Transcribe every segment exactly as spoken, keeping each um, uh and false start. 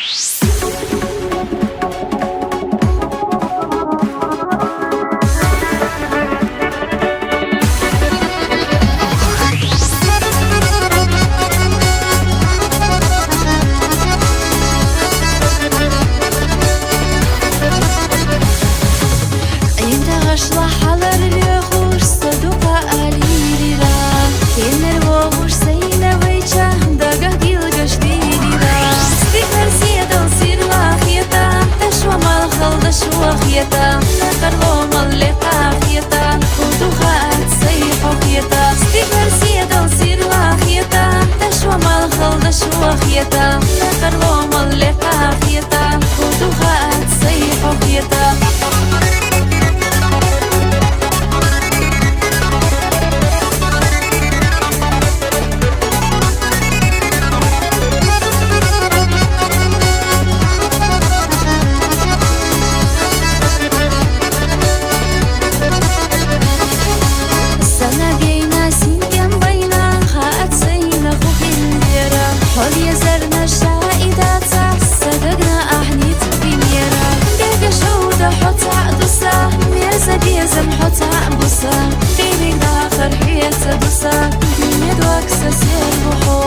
Инта гӀашла хӀялар лехӀуш, садукьа алирира. Кеннер вогӀуш сайна вайча, дагагил гашдирира. Стиклар седал сирла хета, дашва малхал дашва хета, накарло мал лекьа хета, худуха ат сай хӀу хета. Стиклар седал сирла хета, дашва малхал дашва хета, накарло мал лекьа хета, худуха ат сай хӀу хета. Сана гейна синкӀен байна, хъа ацайна хухин вера. ХӀу везар наша идаца, садагна гӀягӀнит бинера. Дега шавда хӀу цаӀ дуса, мерза безам хӀу цаӀ буса. Дириг дахъал хӀеца дуса, медвакса сер бухӀу.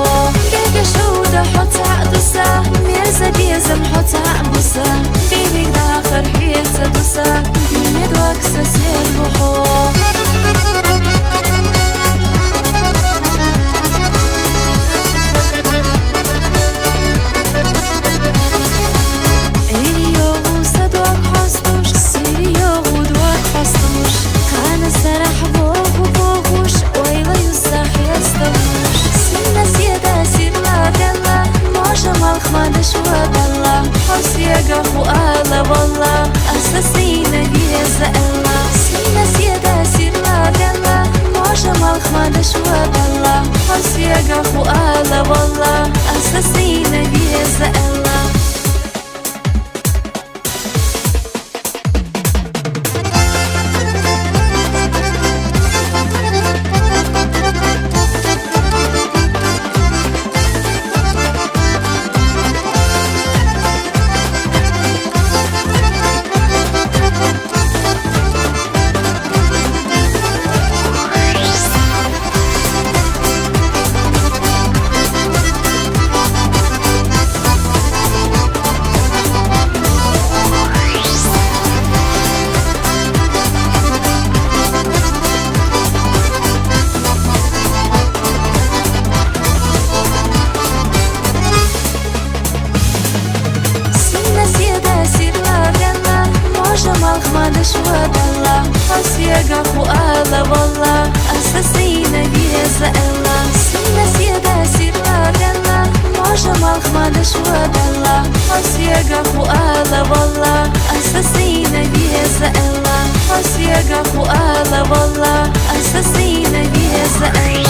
Дега шавда хӀу цаӀ дуса, мерза безам хӀу цаӀ буса. Дириг дахъал хӀеца дуса, медвакса сер бухӀу. Ирийогъу садвак хӀостуш, сирийогъу двак хӀостуш. Хана сарахь богу богуш, ойла юса хӀесталуш. Сина седа сирла делла, можа малхмадаш ва далла. ХӀу сегахъу ала валла, аса сина веза элла. Сина седа сирла делла, можа малхмадаш ва далла. ХӀу сегахъу ала валла, аса сина веза элла. Сина седа сирла делла, можа малхмадаш ва далла. ХӀу сегахъу ала валла, аса сина веза элла. Сина седа сирла делла, можа малхмадаш ва далла. ХӀу сегахъу ала валла, аса сина веза элла. ХӀу сегахъу ала валла, аса сина веза элла.